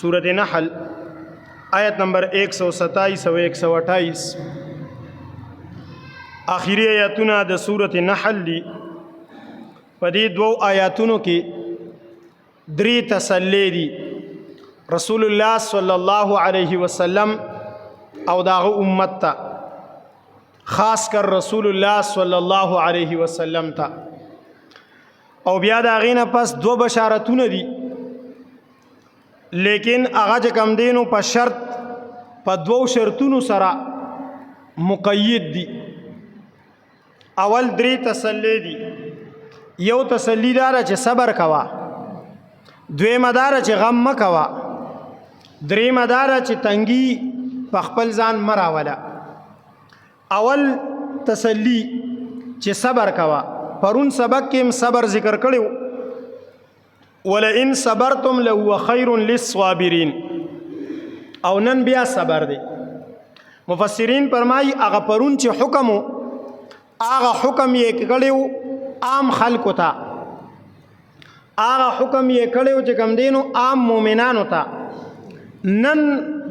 سورۃ نحل آیت نمبر 127 او 128 آخري آیاتونه د سورۃ نحل دي. په دې دوو آیاتونو کې درې تسلی دي رسول الله صلی الله علیه وسلم او داغه امت ته، خاص کر رسول الله صلی الله علیه وسلم ته. او بیا دا غینه پس دو بشارتونه دي، لیکن هغه چې کم دینو په شرط، په دوو شرطونو سره مقید دي. اول درې تسلی دي. یو تسلی دار چې صبر کوا، دویمه دار چې غم مکوا، دریمه دار چې تنګي په خپل ځان مراوله. اول تسلی چې صبر کوا. پرون سبق کې هم صبر ذکر کړو، ولئن صبرتم لهو خیر للصابرین، او نن بیا صبر دی. مفسرین فرمایي هغه پرون چې حکم، هغه حکم یې کړو عام خلکو ته، هغه حکم یې کړو چې کم دینو عام مؤمنانو ته. نن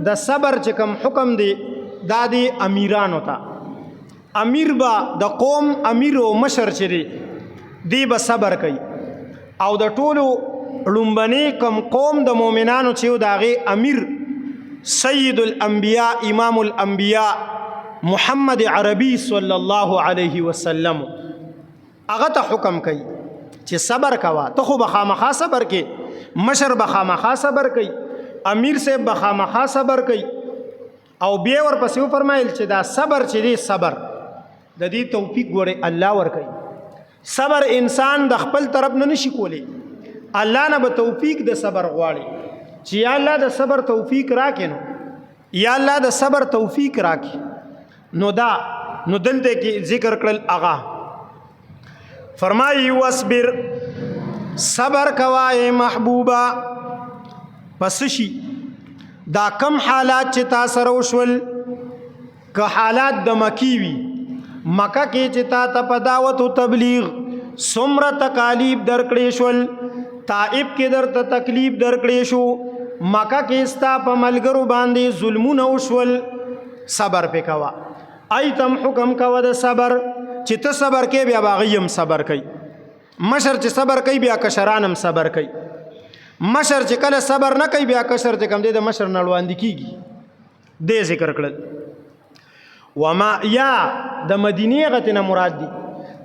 د صبر چې کم حکم دی، دا دی امیرانو ته. امیر با د قوم امیر او مشر چې دی، دی به صبر کوي. او د ټولو لومبني کم قوم د مؤمنانو چې د هغې امیر سید الانبیاء امام الانبیاء محمد عربي صلی الله علیه وسلم، هغه ته حکم کوي چې صبر کوه. ته خو به خامخا صبر کې، مشر به خامخا صبر کوي، امیر صاحب به خامخا صبر کوي. او بیا ورپسې وفرمایل چې دا صبر چې دی، صبر د دې توفیق ګوره الله ور کوي. صبر انسان د خپل طرف نه نشي کولی، الله نه به توفیق د صبر غواړي چې یا الله د صبر توفیق راکې. نو یا الله د صبر توفیق راکې. نو دا نو دلته کې ذکر کړل، اغا فرمایي واصبر، صبر کوای محبوبا. پس شي دا کم حالات چې تا سره وشول، که حالات د مکی وي، مکه کې چې تا ته په دعوت او تبلیغ څومره تکالیف درکړې شول، طائف کې درته تکلیف درکړې شو، مکه کې ستا په ملګرو باندې ظلمونه وشول، صبر پکوا. ایتم حکم کوه د صبر چې ته صبر کې، بیا باغی هم صبر کوي. مشر چې صبر کوي، بیا کشران هم صبر کوي. مشر چې کله صبر نه کوي، بیا کشر چې کم دی د مشر نه وړاندې کیږي. دې ذکر کړل. وما یا د مدینه غتنه مراد دي،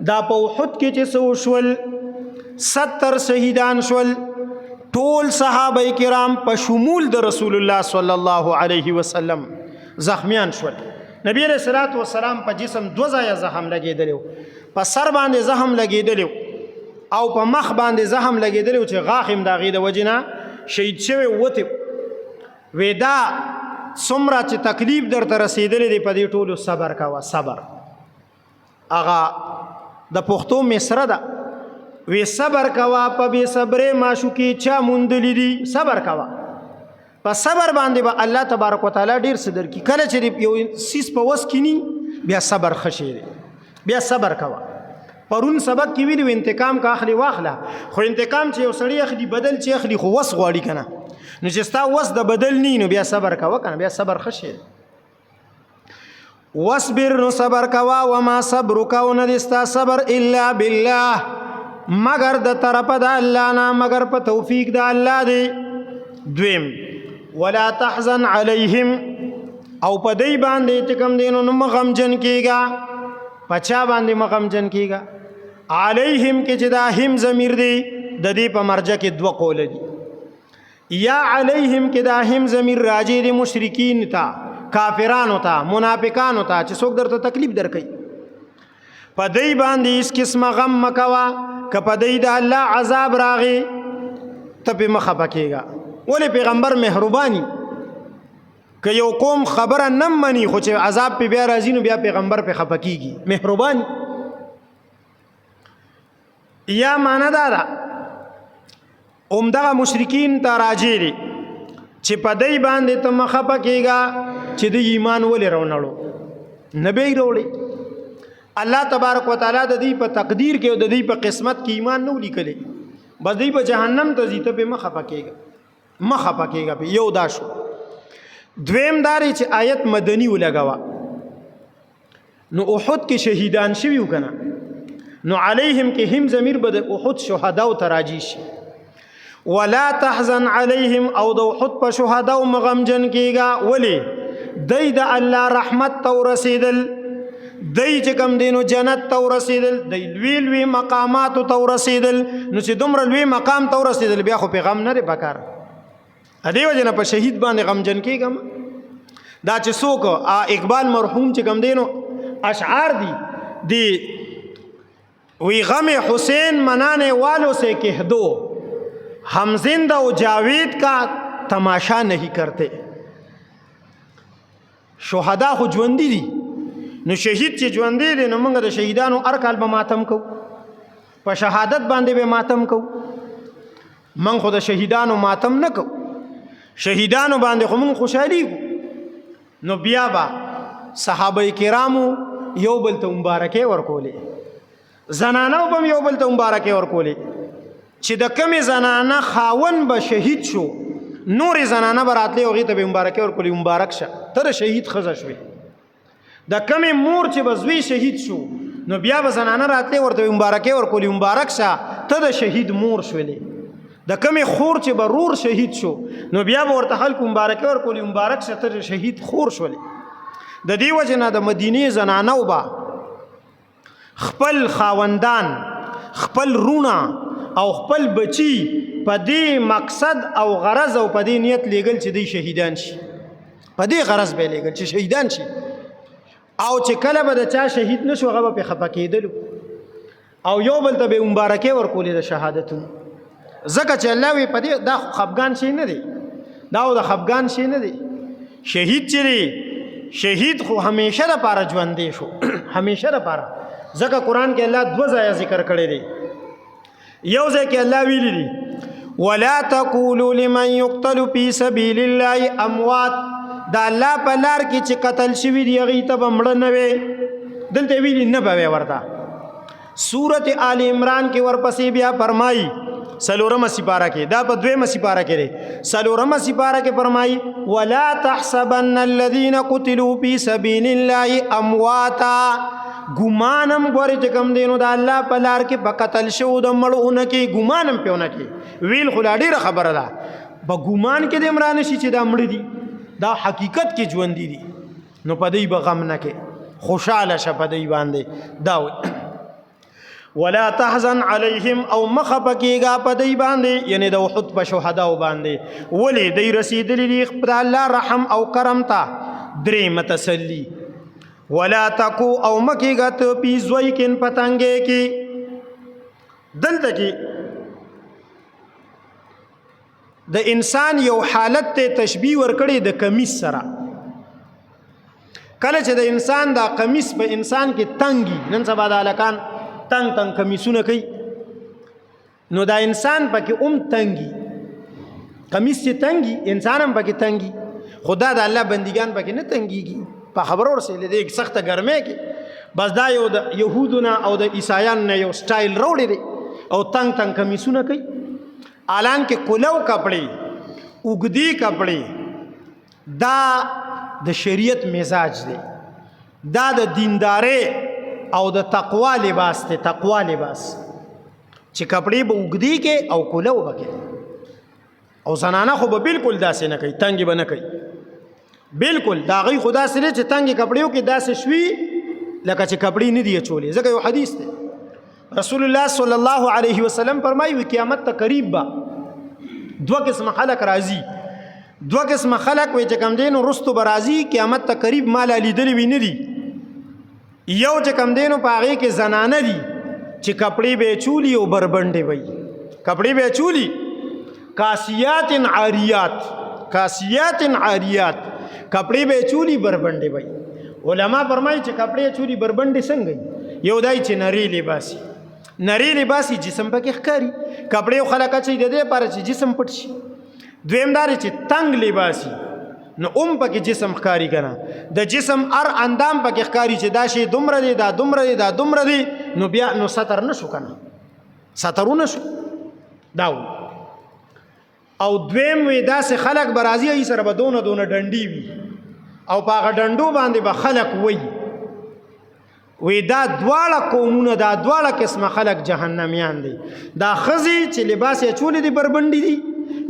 دا په احد کې چې سو شول، 70 شهیدان شول ټول صحابه کرام په شمول د رسول الله صلی الله علیه وسلم زخمیان شول. نبی علیہ الصلوۃ والسلام په جسم دو ځایه زخم لګیدلی، په سر باندې زخم لګیدلی او په مخ باندې زخم لګیدلی چې غاښ هم د هغې د وجې نه شهید شوی وته. ودا څومره چې تکلیف درته رسیدلی دی، په دې ټولو صبر کوه. صبر هغه د پښتو مصره ده، وی صبر کوا په بے صبرې ماشو کې چا موندلې دي. صبر کوا، په صبر باندې به الله تبارک وتعالی ډیر څه درکړي. کله چې یو سیس په وس کې ني، بیا صبر خشي دی، بیا صبر کوا. پرون سبق کې ویلو، انتقام کا اخلي واخله، خو انتقام چې یو سړی اخلي، بدل چې اخلي، خو وس غواړي کنه. نو چې ستا وس د بدل ني، نو بیا صبر کوا کنه، بیا صبر خشي. واصبر، نو صبر کوا. وما صبرک، او نه دستا صبر، الا بالله، مگر د طرف د الله نه، مگر په توفیق د الله دی. دویم، ولا تحزن علیهم، او په دی باندې چې کم دینو نو مغم جن کیږي. پچا باندې مغم جن کیږي؟ علیهم کې چې دا هم ضمیر دی، د دې په مرجع کې دوه قول دي. یا علیهم کې دا هم ضمیر راجع دي مشرکین ته، کافرانو ته، منافقانو ته، چې څوک درته تکلیف درکې، په دی باندې هیڅ قسمه غم مکوا. که په دی د الله عذاب راغی، ته په مخه پکېږه. ولې؟ پیغمبر مهرباني. که یو قوم خبره نه مني، خو چې عذاب په بیا راځي، نو بیا پیغمبر په خپه کیږي، مهرباني. یا معنا دا ده، همدغه مشرکین ته راجع دي چې په دی باندې ته مخه پکېږه چې د ایمان ولې راونړو، نبی وروړي. الله تبارک وتعالى د دې په تقدیر کې او د دې په قسمت کې ایمان نو لیکلی، بس دی په جهنم ته ځي، ته په مخه پکېږه. مخه پکېږه په یو دا شو. دویم داری چې آیت مدنی ولګوا، نو احد کې شهیدان شوي وکنه، نو علیهم کې هم ضمیر به د احد شهداو ته راجع شي. ولا تحزن علیهم، او د احد په شهداو مغمجن کیږه. ولی دی د الله رحمت ته ورسېدل، دی چې کم دینو جنت ته ورسېدل، دی لوی لوی مقاماتو ته ورسېدل. نو چې دومره لوی مقام ته ورسېدل، بیا خو پیغام نه دی پکار. ا دې وجه نه په شهید باندې غمجن کېږم. دا چې څوک اقبال مرحوم چې کم دینو اشعار دي دی وی، غم حسین منانے والوں سے کہہ دو، ہم زندہ و جاوید کا تماشا نہیں کرتے. شهدا خو ژوندي دي، نو شهید چې ژوندي دي، نو موږ د شهیدانو هر کال به ماتم کو، په شهادت باندې به ماتم کو. موږ خو د شهیدانو ماتم نه کو، شهیدانو باندې خو موږ خوشحالي کو. نو بیا به صحابه کرامو یو بل ته مبارکي ورکولې، زنانو به یو بل ته مبارکي ورکولې. چې د کمې زنانه خاون به شهید شو، نورې زنانه به راتلې او هغې ته به مبارکي ورکولې، مبارک شه، ته د شهید ښځه شوې. د کمې مور چې به زوی شهید شو، نو بیا به زنانه راتلې، ورته مبارکي ورکولې، مبارک شه، ته د شهید مور شولې. د کمې خور چې به رور شهید شو، نو بیا به ورته خلکو مبارکي ورکولې، مبارک شه، ته د شهید خور شولې. د دې وجه نه د مدینې زنانو به خپل خاوندان، خپل رونه او خپل بچی په دې مقصد او غرض او په دې نیت لیږل چې دی شهیدان شي. په دې غرض به لیږل چې شهیدان شي، او چې کله به د چا شهید نشو، هغه به په خپه کېدلو او یو بل ته به مبارکي ورکولې د شهادتونو. ځکه چې الله وی په دې دا خفګان شي نه دی، دا د خفګان شي نه دی. شهید چې دی، شهید خو همیشه د پاره ژوندې شو، همیشه د پاره. ځکه قران کې الله دوه ځایه ذکر کړی دی. یو ځای کې الله ویلي دي، ولا تقولوا لمن يقتل في سبيل الله اموات. دا الله په لار کې چې قتل شوی دی، هغه ته به مړه نه وي. دلته ویلي نه به ورته. سورت آل عمران کې ورپسې بیا فرمایي، سلورمه سپاره کې، دا په دویمه سپاره کې دی، سلورمه سپاره کې فرمایي، ولا تحسبن الذين قتلوا في سبيل الله امواتا. ګمانم ګوري چې کم دینو د الله په لار کې په قتل شو د مړونه کې ګمانم پیونه کې ویل خو لا ډیره خبره ده، په ګمان کې د عمران شي چې دا مړ دي، دا حقیقت کې ژوند دي. نو په دې به غم نه کې، خوشاله شه په دې باندې. دا ولا تحزن علیهم، او مخه پکېګا په دی باندې، یعنی د احد په شهداو باندې. ولی دی رسیدلی دی خپل الله رحم او کرم ته. درې متسلی، ولا تکو، او مکیګا ته پی زویکن پتنګې کې. دلته کې د انسان یو حالت ته تشبیه ورکړي د کمیس سره. کله چې د انسان دا قمیص په انسان کې تنګي، نن سبا د هلکان تنګ تنګ قمیصونه کوي، نو دا انسان پکې اوم تنګي. قمیص چې تنګي، انسان هم پکې تنګي. خدا د الله بندگان پکې نه تنګيږي. په خبرو ورسېلې دې سخته ګرمۍ کې بس دا یو د يهودونه او د عیسایانو نه یو سټایل راوړی دی او تنګ تنګ کمیسونه کوي. الان کې کلو کپڑے، اوږدې کپڑے، دا د شریعت مزاج دی، دا د دیندارۍ او د تقوا لباس دی. تقوا لباس چې کپڑے به اوږدې کې او کلو به کې، او زنانه خو به بالکل داسې نه کوي، تنګې به نه کوي بالکل. دا غي خدا سره چې تنګې کپڑے کې داسې شوي لکه چې کپڑے نه دی چولې. ځکه یو حدیث دی، رسول الله صلی الله علیه وسلم فرمایي، قیامت ته قریب با دوه قسم خلق راځي. دوه قسم خلق وي چې کم دینو رستو برازي، قیامت ته قریب مال لیدلی وی نه دي. یو چې کم دینو پاغې کې زنانه دي چې کپڑے به چولی او بربنډې وي، کپڑے به چولی، کاسیات عاریات، کاسیات عاریات، کپڑے به چولی بربنډې وي. علما فرمایي چې کپڑے چولی بربنډې څنګه؟ یو دای چې نری لباسي، نری لباسي جسم پکې ښکاري، کپڑے خلک چې د دې لپاره چې جسم پټ شي. دویم دار چې تنگ لباسي، نو اوم پکې جسم ښکاری کنه، د جسم ار اندام پکې ښکاری چې دا شی دومره دی، دا دومره دی، دا دومره دی، نو بیا نو ستر نشو کنه، سترونه شو. دا او دویم وی داسې خلک به راځي، ای سره به دونه دونه ډنډي وي او په هغه ډنډو باندې به خلک وي. وی دا دواړه قومونه، دا دواړه قسمه خلک جهنميان دي. دا خزي چې لباس یې چولې دي بربنډي دي،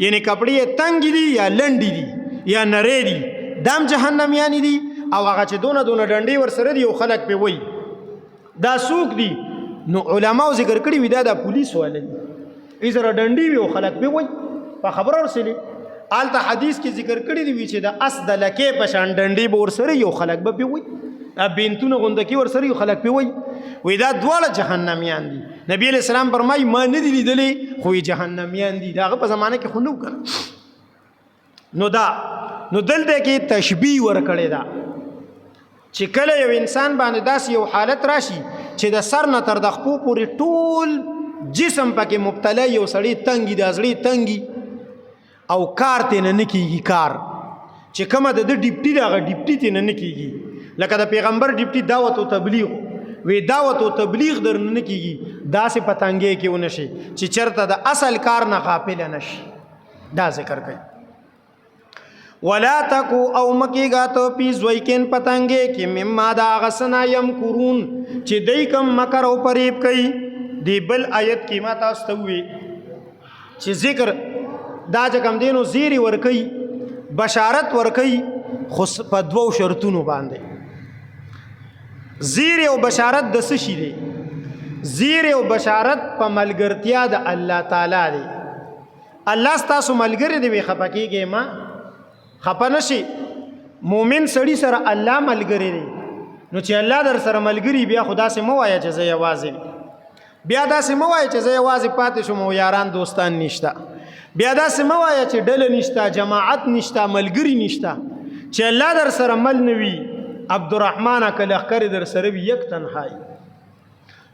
یعنی کپڑے یې تنګ دي یا لنډي دي یا نری دي، دام جهنميان دي. او هغه چې دونه دونه ډنډي ور سره دي او خلک په وای دا سوق دي، نو علماو ذکر کړی وی دا د پولیس والي دي، زره ډنډي وي او خلک په وای په خبر ورسېلې. آلته حدیث کې ذکر کړی دی چې د اس د لکې په شان ډنډي به ورسره یو خلک به پی وای، دا بنتونه غوندکی ورسره یو خلک پی وای. وی دا دواړه جهنميان دي. نبی علیہ السلام فرمای ما نه دي لیدلې خو جهنميان دي، داغه په زمانه کې خو نو کړ. نو دا نو دلته کې تشبیه ورکړی دا چې کله یو انسان باندې داسې یو حالت راشي چې د سر نه تر د خپو پورې ټول جسم پکې مبتلا یو سړی تنګي، د ازړې تنګي او کار ته نه کیږي، کار چې کومه د ډیپټي دغه ډیپټي ته نه کیږي، لکه د پیغمبر ډیپټي دعوت او تبلیغ وی، دعوت او تبلیغ در نه کیږي، داسې پتنګې کې ونشي چې چرته د اصل کار نه غافل نشي. دا ذکر کوي ولا تکو او مکیګا ته پی زویکن پتنګې کې مما دا غسنا یم کرون چې دای کم مکر او پریب کوي. دی بل آیت کې ما تاسو ته وی چې ذکر دا چې کم دینو زیری ور کوي، بشارت ور کوي، خو په دوو شرطونو باندې. زیر او بشارت د څه شي دی؟ زیر او بشارت په ملګرتیا د الله تعالی دی. الله ستاسو ملګری دی، وی خپه کیږي ما، خپه نشي. مؤمن سړي سره الله ملګری دی، نو چې الله در سره ملګری بیا خدا سه مو وایا چې زه یوازې، بیا داسې مو وایا چې زه یوازې پاتې شوم او یاران دوستان نشته، بیا داسې مو وایا چې ډله نشته، جماعت نشته، ملګری نشته. چې الله در سره مل نوي، عبدالرحمن کله خکر در سره وي یک تنهایی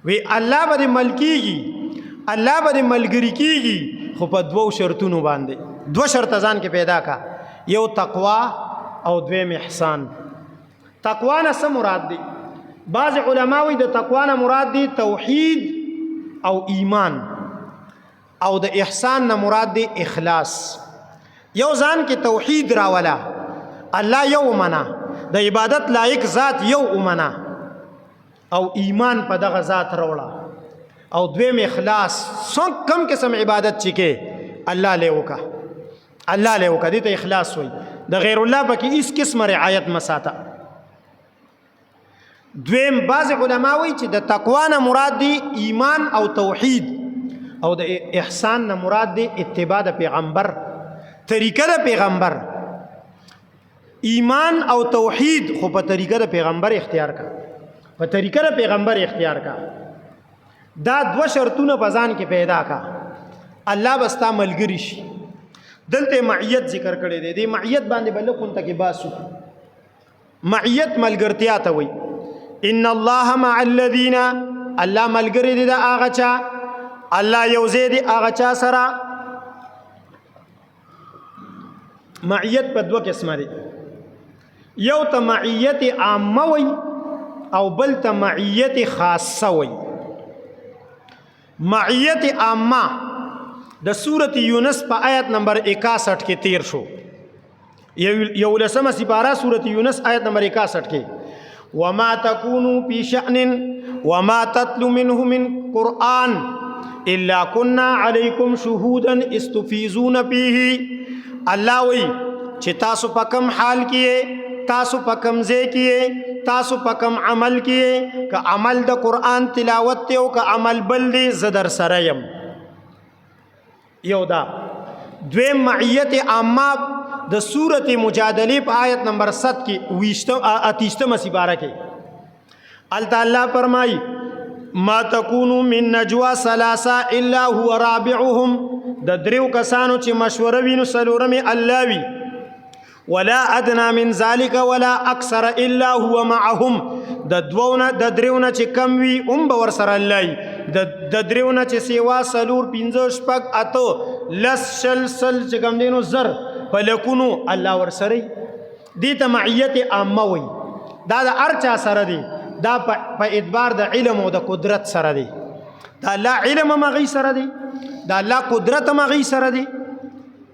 وی، الله به ملکیږي، الله به ملګری کیږي، خو په دوو شرطونو باندې. دوه شرط ځان کې پیدا کا، یو تقوا او دویم احسان. تقوا نه څه مراد دی؟ بعض علما وی د تقوا نه مراد دی توحید او ایمان، او د احسان نه مراد دی اخلاص. یو ځان کې توحید راولا، الله یو منا، د عبادت لایق ذات یو ومنه، او ایمان په دغه ذات راوړه، او دویم اخلاص، څنګه کم قسم عبادت چې کې الله له وکا، الله له وکا، دې ته اخلاص وای. د غیر الله پکې هیڅ قسم رعایت مساته. دویم بعض علما وایي چې د تقوا نه مراد دی ایمان او توحید، او د احسان نه مراد دی اتباع د پیغمبر، طریقه د پیغمبر. ایمان او توحید خو په طریقه د پیغمبر اختیار کا، په طریقه د پیغمبر اختیار کا. دا دوه شرطونه په ځان کې پیدا کا، الله بستا ملګری شي. دلته معیت ذکر کړی دی، دی معیت باندې بل خون ته کې باسو. معیت ملګرتیا ته وای. ان الله مع الذین، الله ملګری دی د هغه چا، الله یو ځای دی هغه چا سره. معیت په دوه قسمه دی، یو ته معیت عامه وای او بل ته معیت خاصه وای. معیت عامه د سورت یونس په آیت نمبر 61 کې تیر شو، یو لسمه سپاره سورت یونس آیت نمبر 61 کې، وما تکونو فی شأن وما تتلو منه من قرآن الا كنا علیکم شهودا استفیزون فیه. الله وی چې تاسو په کم حال کې، تاسو په کم ځای کې، تاسو په کم عمل کې، که عمل د قرآن تلاوت ته او که عمل بل دی، زه در سره یم. یو دا. دویم معیت عامه د سورت مجادله په آیت نمبر 7 کې، ویشتم اتیشتمه سپاره کې، الته الله فرمای ما تکونو من نجوا ثلاثه الا هو رابعهم، د دریو کسانو چې مشوره وینو سلورمه الله وی، ولا ادنا من ذلك ولا اکثر الا هو معهم. د دوونه د دریونه چې کم وي هم به ورسره الله وي، د دریونه چې سیوا سلور پنځه شپږ اته لس شل سل چې کم دینو زر په لکونو الله ورسره. دې ته معیت عامه وي. دا د هر چا سره دی، دا په اعتبار د علم او د قدرت سره دی. دا الله علم هم هغوی سره دی، دا الله قدرت هم هغوی سره دی.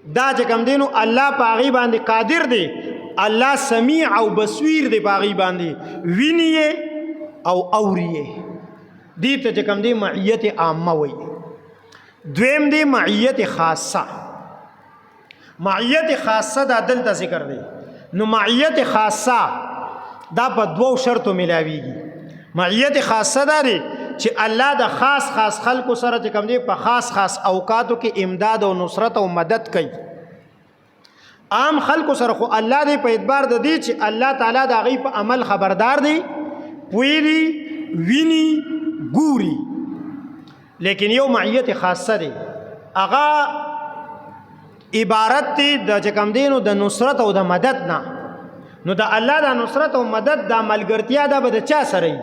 دا چې کم دینو الله پاغي باندې قادر دی، الله سمیع او بصیر دی، پاغي باندې ویني او اوري. دې ته چې کم دی معیت عامه وي. دویم دی معیت خاصه. معیت خاصه دا دلته ذکر دی. نو معیت خاصه دا په دوو شرطو ملاویږي. معیت خاصه دا دی چې الله د خاص خاص خلکو سره چې کوم دی په خاص خاص اوقاتو کې امداد او نصرت او مدد کوي. عام خلکو سره خو الله دی په اعتبار د دې چې الله تعالی د هغې په عمل خبردار دی، پوهېږي، ویني، ګوري. لیکن یو معیت خاصه دی، هغه عبارت دی د چې کوم دینو د نصرت او د مدد نه. نو د الله د نصرت او مدد د ملګرتیا دا به د چا سره وي؟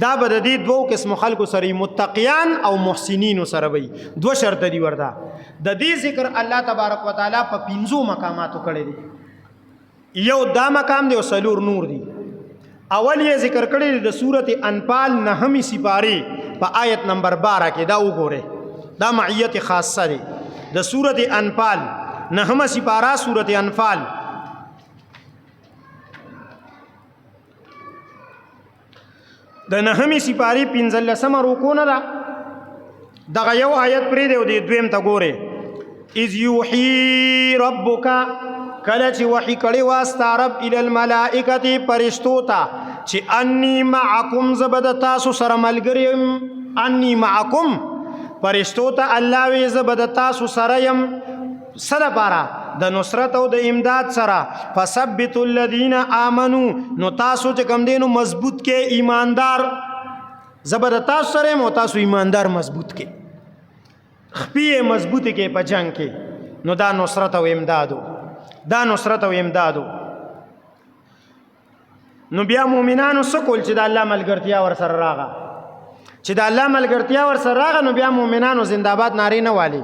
دا به د دې دوو قسم خلکو سره، متقیان او محسنین سره وي. دوه شرط دي ورته. د دې ذکر الله تبارک وتعالى په پنځو مقاماتو کړی دی. یو دا مقام دی او سلور نور دی. اول یې ذکر کړی دی د سورته انفال نهمې سپاری په آیت نمبر 12 کې، دا وګوره، دا معیت خاصه دی. د سورته انفال نهمه سپارا، سورته انفال د نهمې سپاری 15مه رکو نه ده، دغه یو آیت پرې دی او د دویم ته ګوره. اذ یوحی ربک، کله چې وحی کړي واستا رب ال الملائکه پرشتو ته چې انی معکم، زبد تاسو سره ملګری، انی معکم. پرشتو ته الله وی زبد تاسو سره يم، سره پارا د نصرت او د امداد سره. فثبت الذين امنو، نو تاسو چې کم دینو مضبوط کې ایماندار، زبر تاسو سره مو، تاسو ایماندار مضبوط کې، خپې مضبوط کې په جنگ کې. نو دا نصرت او امدادو، دا نصرت او امدادو. نو بیا مؤمنانو سکول چې د الله ملګرتیا ور سره راغه، چې د الله ملګرتیا ور سره راغه، نو بیا مؤمنانو زنده‌باد ناری نه والی،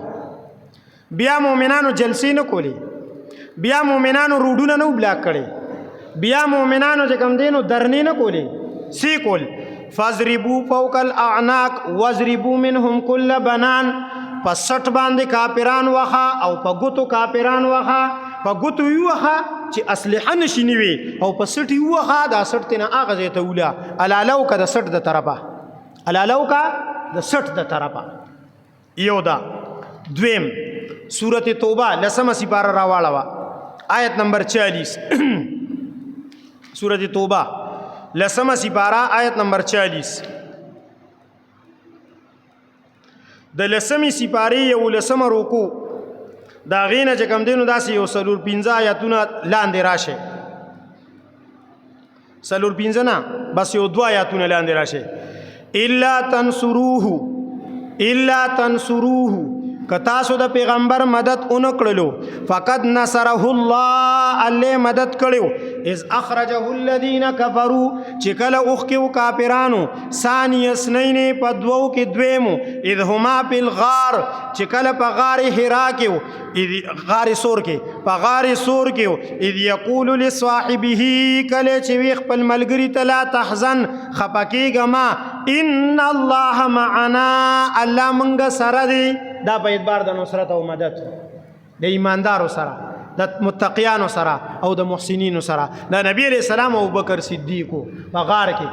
بیا مؤمنانو جلسې نه کولی، بیا مؤمنانو روډونه نه بلاک کړي، بیا مؤمنانو چې کم دینو درنې نه کولی. سی کول فضربو فوق الاعناق وضربو منهم كل بنان. په سټ باندې کاپیران وخه او په ګوتو کاپیران وخه، په ګوتو یې وخه چې اسلحه نشي نیوي، او په سټ یې وخه، دا سټ تنه هغه ځای ته وله الالو که د سټ د طرفه، الالو که د سټ د طرفه. یو دا. دویم سورت توبه لسمه سپاره راواړه، آیت نمبر 40. سورت توبه لسمه سپاره آیت نمبر 40، د لسمې سپارې یو لسمه رکو، دا غینه چې کم دینو داسې یو سلور پنځه آیاتونه لاندې راشه، سلور پنځه نه، بس یو دوه آیاتونه لاندې راشه. الا تنصروه، الا تنصروه، که تاسو د پیغمبر مدد اونکړلو، فقد نصره الله، الله مدد کړو. اذ اخرجه الذين كفروا، چې کله اوخ کې کافرانو، ثانی اسنین، په دوو کې دویمو، اذ هما فی الغار، چې کله په غار حرا کې، اذ غار سور کې، په غار سور کې، اذ یقول لصاحبه، کله چې وی خپل ملګری ته لا تحزن، خپکیږه ما، ان الله معنا، الله مونږ سره دی. دا په اعتبار د نصرت او مدد د ایماندارو سره، د متقیانو سره او د محسنینو سره، د نبی علیہ السلام او بکر صدیق په غار کې.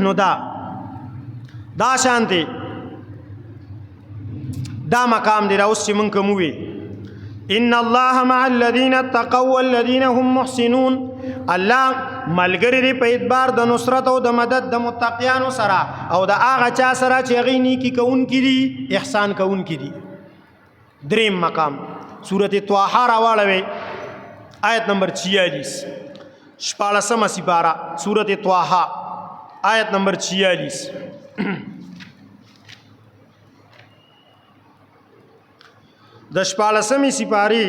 نو دا شانتی دا مقام دی اوس چې مونږ کوم وی ان الله مع الذين اتقوا والذين هم محسنون. الله ملګری دی په اعتبار د نصرت او د مدد د متقیانو سره او د هغه چا سره چې هغه نیکی کوونکي دي، احسان کوونکي دي. دریم مقام سورته طه راواړوي، آیت نمبر 46، شپاړسمه سپاره، سورته طه آیت نمبر 46. د شپاړسمې سپارې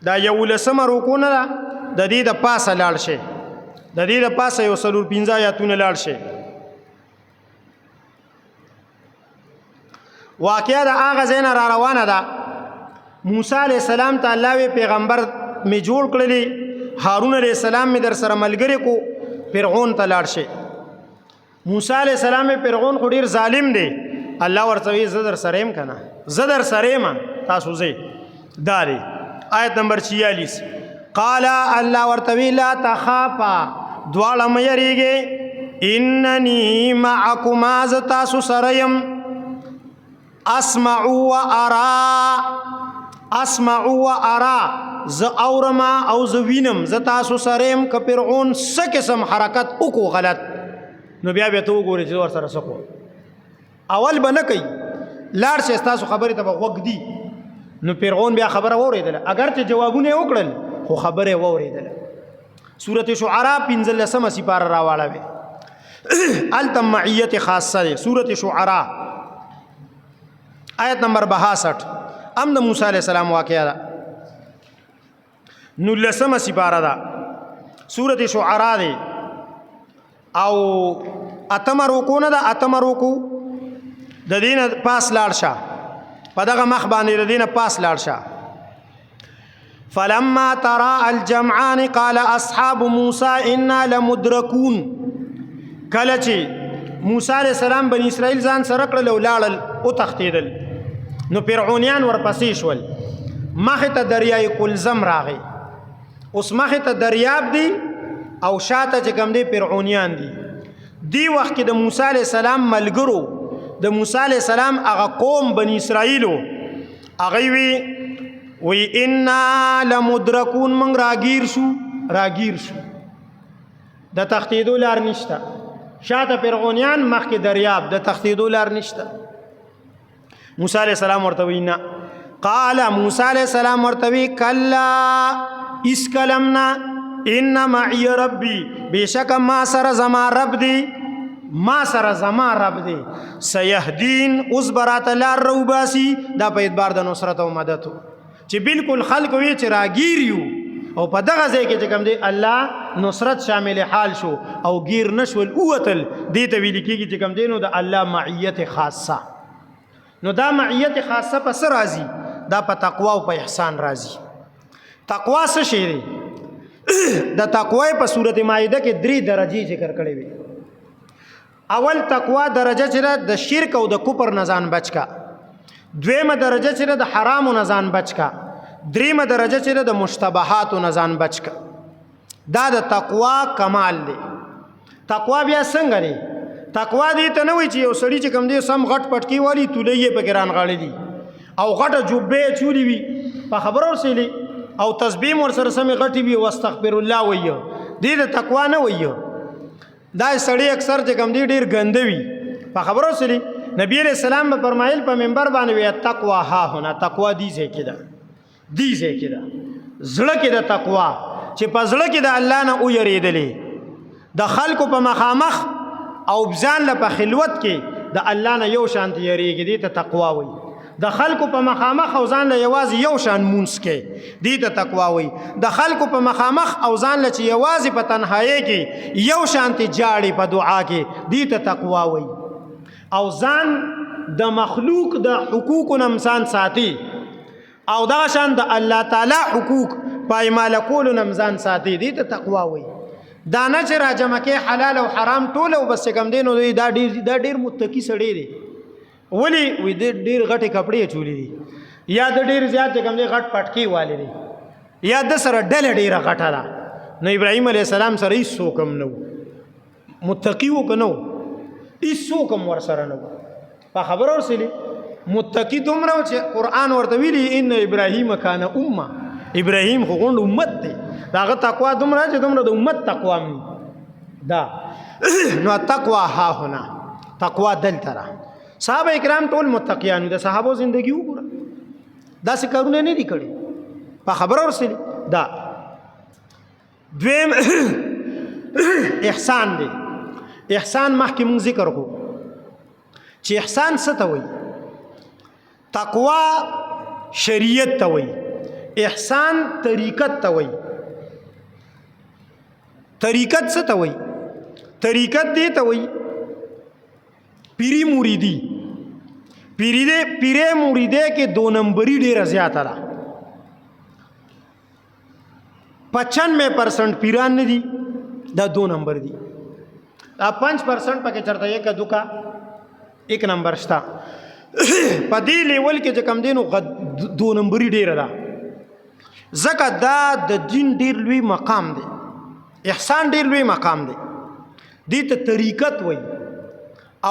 دا یو لسمه رکو نه ده، د دې د پاسه لاړ شي، د دې د پاسه یو سلور پنځه آیاتونه لاړ شي. واقعا د هغه ځای نه را روانه ده. موسی علیه السلام ته الله وی پیغمبر می جوړ کړلی، هارون علیه السلام می در سره ملګری کو، فرعون ته لاړ شي. موسی علیه السلام فرعون خو ډیر ظالم دی، الله ورته وی زه در سره يم کنه، زه در سره يم، تاسو زه داري. آیت نمبر 46، قال الله ورته وی لا تخافا، دواړه مې یریږي، انني معکما، ز تاسو سره يم، اسمع و ارا، اسمع و ارا، ز اورما او ز وینم، ز تاسو سره يم. ک فرعون څه قسم حرکت وکړو غلط، نو بیا به ته وګورې چې ور سره سکو. اول به نه کوي، لاړ شي، تاسو خبره ته غوږ دی. نو فرعون بیا خبره واورېدله، اگر چې جوابونه وکړل خو خبره واورېدله. سورته شعراء 15 سپاره راواړوي، التم معیت خاصه ده. سورته شعراء آیت نمبر 62، ام د موسی علی السلام واقعا ده. نو لسمه سپاره ده، سورته شعراء ده او اتم رکو نه ده، اتم رکو د دین پاس لاړ شه، په دغه مخ باندې د دین پاس لاړ شه. فلما ترى الجمعان قال اصحاب موسى انا لمدركون. کله چې موسی علیہ السلام بنی اسرائیل ځان سره کړل او لاړل او تختیدل، نو فرعونیان ورپسې شول. مخه ته دریای کلزم راغی، اوس مخه ته دریاب دی او شاته چې کوم دی فرعونیان دي. دی وخت کې د موسی علیہ السلام ملګرو، د موسی علیہ السلام هغه قوم بنی اسرائیلو، هغه وی وی انا لمدرکون، من راگیر شو، راگیر شو، د تختیدو لار نشته، شاته فرعونیان، مخکې دریاب، د تختیدو لار نشته. موسی علیہ السلام ورته وینا، قال موسی علیہ السلام ورته وی کلا، اس کلمنا، ان معي ربي، بشک ما سره زما رب دی، ما سره زما رب دی، سيهدين، اوس برات لار روباسي. دا په اعتبار د نصرت او مدد چې بالکل خلق وی چې راګیر یو، او په دغه ځای کې چې کوم دی الله نصرت شامل حال شو او گیر نشول اوتل. دې ته ویل کېږي چې کوم دی نو د الله معیت خاصه. نو دا معیت خاصه په څه راځي؟ دا په تقوا او په احسان راځي. تقوا څه شی دی؟ د تقوا په سورته مائده کې درې درجې ذکر کړې وي. اول تقوا درجه چې د شرک او د کفر نه ځان بچ کا، دویمه درجه چې د حرامو نه ځان بچ کا، دریمه درجه چې د مشتبهاتو نه ځان بچ کا. دا د تقوا کمال دی. تقوا بیا څنګه دی؟ تقوا دی ته نه وای چې یو سړی چې کم دی سم غټ پټکی والی تولې یې پکې ران غاړې دي او غټه جوبه چولی وي، په خبرو ورسېلې او تسبیح ور سره سمې غټي وي، واستغفر الله وایي، دې د تقوا نه وایي. دا سړی اکثر چې کم دی ډیر ګنده وي، په خبرو ورسېلې. نبی علیہ السلام به فرمایل په منبر باندې وی تقوا ها هنا، تقوا دی ځای کې ده، دی ځای کې ده، زړه کې د تقوا، چې په زړه کې د الله نه ویریدلې، د خلکو په مخامخ او ځان له په خلوت کې د الله نه یو شان یریږي، دې ته تقوا وایي. د خلکو په مخامخ او ځان له یوازې یو شان مونځ کې، دې ته تقوا وایي. د خلکو په مخامخ او ځان له چې یوازې په تنهایی کې یو شان ته جاړي په دعا کې، دې ته تقوا وایي. او ځان د مخلوق د حقوقو نه ځان ساتي او دا شان د الله تعالی حقوق پایمال کولو نه ځان ساتي، دې ته تقوا وایي. دا نه چې راجمع کې حلال او حرام ټول او بس کم دی نو دا ډیر، دا ډیر متقی سړی دی، ولی وی د ډیر غټي کپڑے چولې دي، یا د ډیر زیات کم دی غټ پټکی والي دي، یا د سره ډله ډیره غټه ده. نو ابراهیم علی السلام سره هیڅ حکم نه، متقی و کنو، هیڅ حکم ور سره نه. په خبر ورسېلې، متقی دومره چې قران ورته ویلي ان ابراهیم کان امه، ابراهیم خو غونډ امت دی، داغه تقوا دومره چې دومره د امت تقوا می دا. نو تقوا ها هنا، تقوا دلته را. صحابه کرام ټول متقیان، د صحابو زندگی وګوره، دا څه کارونه نه دي کړی، په خبره ورسېلې. دا دویم احسان دی. احسان مخکې مونږ ذکر کو چې احسان څه ته وایي. تقوا شریعت ته وایي، احسان طریقت ته وایي. طریقت څه ته وایي؟ طریقت دی ته وایي پیری مریدی، پیری دې پیرې مریدې کې دو نمبري ډیره زیاته ده. 95% پیران نه دي، دا دو نمبر دي. دا 5% پکې چرته یک دوکا 1 نمبر شته. په دې لیول کې چې کم دینو دو نمبري ډیره ده، ځکه دا د دین ډیر لوی مقام دی، احسان ډیر لوی مقام دی. دې ته طریقت وای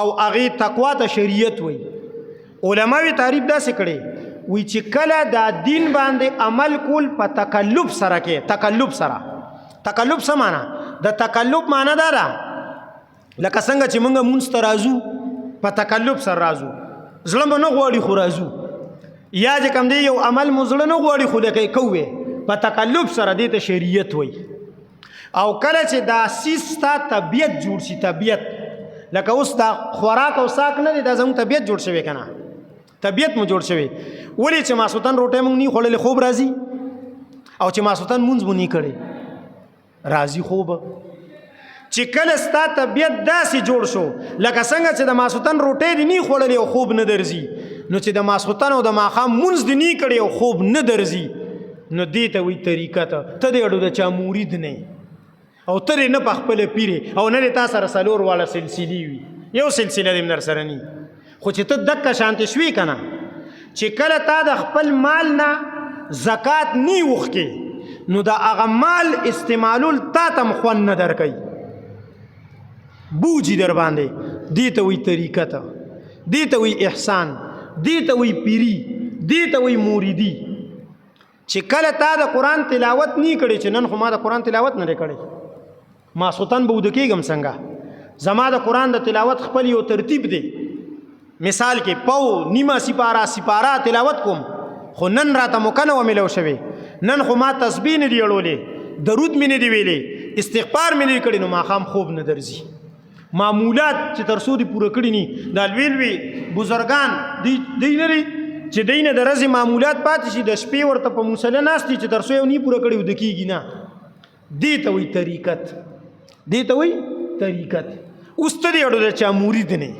او هغه تقوا ته شریعت وای. علماوی تعریف داسې کړي وی چې کله دا دین باندې عمل کول په تکلف سره کې، تکلف سره، تکلف څه معنا؟ د تکلف معنا دا ده لکه څنګه چې موږ مونږ ته راځو په تکلف سره راځو، زړه مو نه غواړي خو راځو، یا چې کوم دی یو عمل مو زړه نه غواړي خو لکه کوي په تکلف سره، دې ته شریعت وایي. او کله چې دا سیس تا طبیعت جوړ شي، طبیعت لکه اوس دا خوراک او ساک نه دی، دا زموږ طبیعت جوړ شوی کنه، طبیعت مو جوړ شوی. ولې چې ماسوتن روټۍ مونږ نه خوړلې خوب راځي، او چې ماسوتن مونځ مو نه کړی راځي خوب. چې کله ستا طبیعت داسې جوړ شو لکه څنګه چې د ماسوتن روټۍ دې نه خوړلې او خوب نه درځي، نو چې د ماسوتن او د ماښام مونځ دې نه کړی او خوب نه درځي، نو دې ته وایي طریقه. ته ته دې اړو د چا مرید نه او ته دې نه په خپله پیرې او نه دې تا سره څلور واړه سلسلې وي، یو سلسله دې هم در سره نه، خو چې ته دکه شانتې شوې که نه، چې کله تا د خپل مال نه زکات نی وښکې، نو د هغه مال استعمالول تا ته هم خوند نه درکوي، بوجي در باندې. دې ته وایي طریقه، ته دې ته وایي احسان، دې ته وایي پیری، دې ته وایي موریدي. چې کله تا د قرآن تلاوت نی کړی، چې نن خو ما د قرآن تلاوت نه کړی، ما سوتن به ود کېږم څنګه؟ زما د قرآن د تلاوت خپل یو ترتیب دی، مثال کې پاو نیمه سپارا سپارا تلاوت کوم، خو نن راته موقع نه وه میلو شوې، نن خو ما تسبیح نه دی اړولې، درود مې نه دی ویلې، استغفار مې نه دی کړی، نو ماښام خوب نه درځي. معمولات چې تر څو دې پوره کړي ني، دا لوی لوی بزرګان دی دی نه لري چې دی نه د ورځې معمولات پاتې شي، د شپې ورته په مصلی ناست دي چې تر څو یو نی پوره کړي وده کېږي نه. دې ته وایي طریقت، دې ته وایي طریقت. اوس ته دې اړو د چا مرید نه،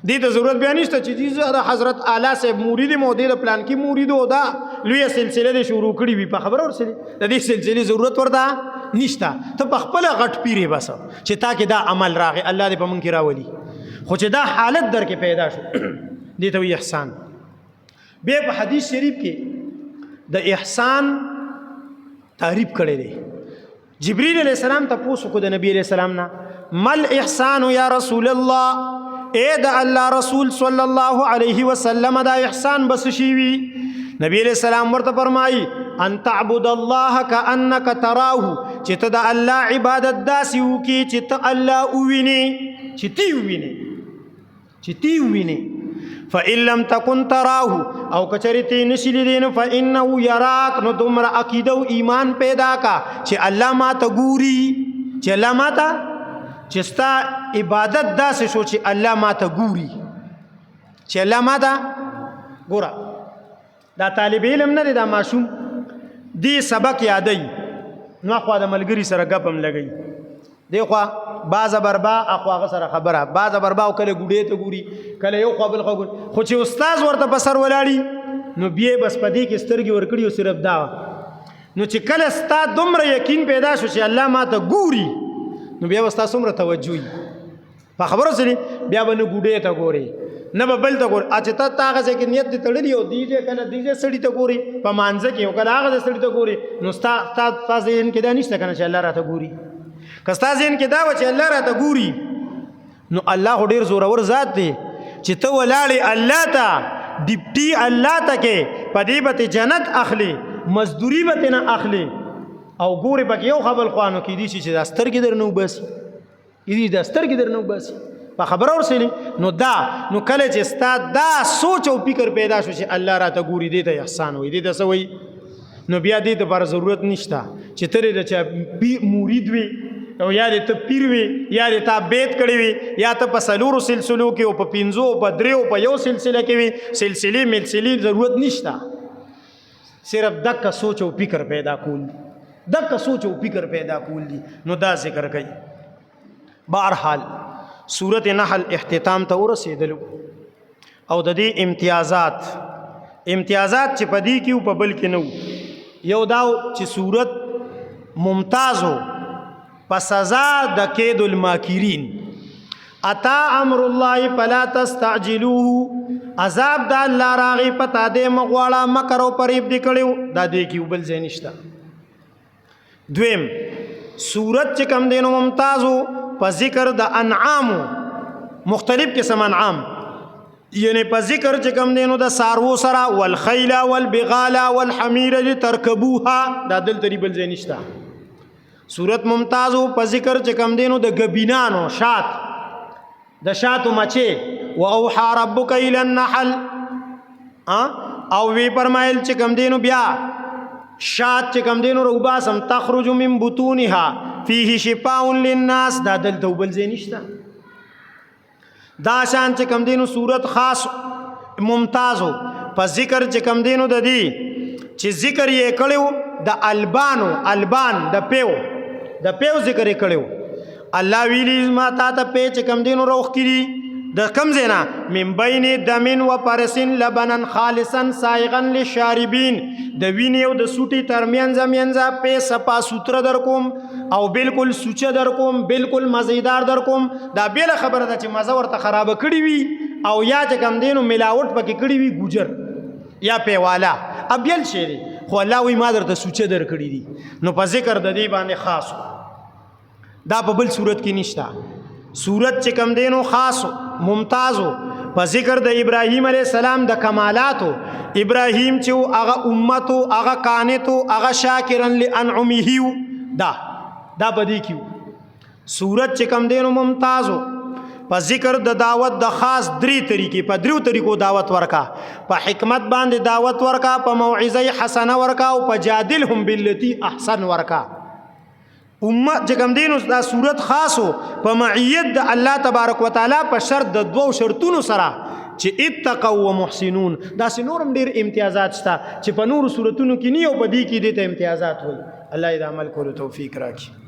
دې ته ضرورت بیا نشته چې دې زه د حضرت اعلی صاحب مرید مو، دې د پلان کې مرید او دا لویه سلسله دې شروع کړې وي، په خبره ورسېدې، د دې سلسلې ضرورت ورته نشته. ته په خپله غټ پیرې بس چې تا کې دا عمل راغی، الله دې په مونږ کې راولي. خو چې دا حالت در کې پیدا شو، دې ته وایي احسان. بیا په حدیث شریف کې د احسان تعریف کړی دی. جبريل علیہ السلام ته پوسو کو د نبی علیہ السلام نه، مل احسان یا رسول الله، اے د الله رسول صلی الله علیه وسلم دا احسان بس شي وی؟ نبی علیہ السلام ورته فرمایي ان تعبد الله کانک تراه، چې ته د الله عبادت داسې وکي چې ته الله ووینې، چې تی ووینې، چې تی ویني. فإن لم تكن تراه، او کچری تی نشی لیدین، فإنه يراك، نو دومره عقیده او ایمان پیدا کا چې الله ما ته ګوري، چې الله ما ته، چې ستا عبادت داسې شو چې الله ما ته ګوري، چې الله ما ته ګوره. دا طالب علم نه دی، دا ماشوم دی، سبق یادوي، نو خو د ملګری سره غپ هم لګي، دی خو باز بربا اخو هغه سره خبره باز بربا، او کله ګوډې ته ګوري، کله یو خو بل خو ګوري، خو چې استاد ورته په سر ولاړی نو بیا بس پدې کې سترګې ورکړي او صرف دا. نو چې کله ستا دومره یقین پیدا شو چې الله ما ته ګوري، نو بیا وستا څومره توجه په خبرو سره، بیا به نه ګوډې ته ګوري نه به بل ته ګوري. چې ته هغه ځای کې نیت دې تړلی او دی ځای کنه دی ځای سړي ته ګوري په مانځه کې، او کله هغه ځای سړي ته ګوري، نو ستا ستا ستا ذهن کې دا نشته کنه چې الله راته ګوري. که ستا ذهن کې دا و چې الله راته ګوري، نو الله خو ډیر زورور ذات دی چې ته ولاړې الله ته ډیپټي الله ته کې په دې به ته جنت اخلي، مزدوري به ته نه اخلي، او ګوري پکې یو خبل خوانو کې دي چې دا سترګې درنه وباسي، دې د سترګې درنه وباسي په خبره ورسېلې. نو دا نو کله چې ستا دا سوچ او فکر پیدا شو چې الله راته ګوري، دې ته احسان وي، دې ته څه وایي؟ نو بیا دې ته پر ضرورت نشته چې ته د چا مرید وي او یا دې ته پیر وي، یا دې تا بیت کړی وي، یا ته په څلورو سلسلو کې او په پنځو، په دریو، په یو سلسله کې وي، سلسلې ملسلې ضرورت نشته. صرف دک سوچ او فکر پیدا کول دي، دک سوچ او فکر پیدا کول دي. نو دا ذکر کوي. بهرحال سورت نحل اختتام ته ورسېدلو، او د دې امتیازات، امتیازات چې په دې کې او په بل کې نه وو، یو دا چې سورت ممتازو په سزا د کید الماکرین، اتا امر الله فلا تستعجلوه، عذاب د الله راغی پتا دې مغواړه، مکر او پریب دې کړو، دا دې کې وبل ځای نشته. دویم صورت چې کم دینو ممتازو په ذکر د انعام، مختلف قسم انعام، یعنی په ذکر چې کم دینو د سارو سره، والخیل والبغال والحمیر لترکبوها، دا دلته بل ځای نشته. صورت ممتازو په ذکر چې کم دینو د غبینانو، شات، د شاتو مچې، واوحى ربک الى النحل، او وی فرمایل چې کم دینو بیا شات چې کم دینو روباسم، تخرج من بطونها فيه شفاء للناس، دا دلته بل ځای نشته. دا شان چې کم دینو صورت خاص ممتازو په ذکر چې کم دینو د دی چې ذکر یې کړو د البانو، البان د پیو، د پیو ذکر یې کړو. الله ویلی ما تا ته پی چې کم دینو روخ کړي د کم زینا، من بین دمن و پرسن لبنن خالصا سائغا للشاربین، د وینې او د سوټي ترمنځ منځ په صفا سوتره در کوم او بالکل سوچه در کوم، بالکل مزیدار در کوم. دا بیل خبره ده چې مزه ورته خراب کړی وي او یا چې کم دینو ملاوت پکې کړی وي، ګوجر یا پیواله ابیل شي دی، خو الله وی ما درته سوچه در کړی دي. نو په ذکر د دې باندې خاص، دا په بل صورت کې نشته. صورت چې کم دینو خاص ممتازو په ذکر د ابراهیم علی السلام د کمالاتو، ابراهیم چې هغه امتو، هغه قانتو، هغه شاکرن لانعمه، دا بدی کیو. صورت چې کم دینو ممتازو په ذکر د دعوت د خاص درې طریقې، په دریو طریقو دعوت ورکا، په حکمت باندې دعوت ورکا، په موعظه حسنه ورکا او په جادلهم بالتي احسن ورکا. امت چې کوم دینو دا صورت خاصو په معیت د الله تبارک وتعالى په شرط د دوو شرطونو سره چې اتقوا ومحسنون. دا سنورم ډیر امتیازات شته چې په نورو صورتونو کې نه، او په دې کې دې ته امتیازات وي. الله دې عمل کولو توفیق راکړي.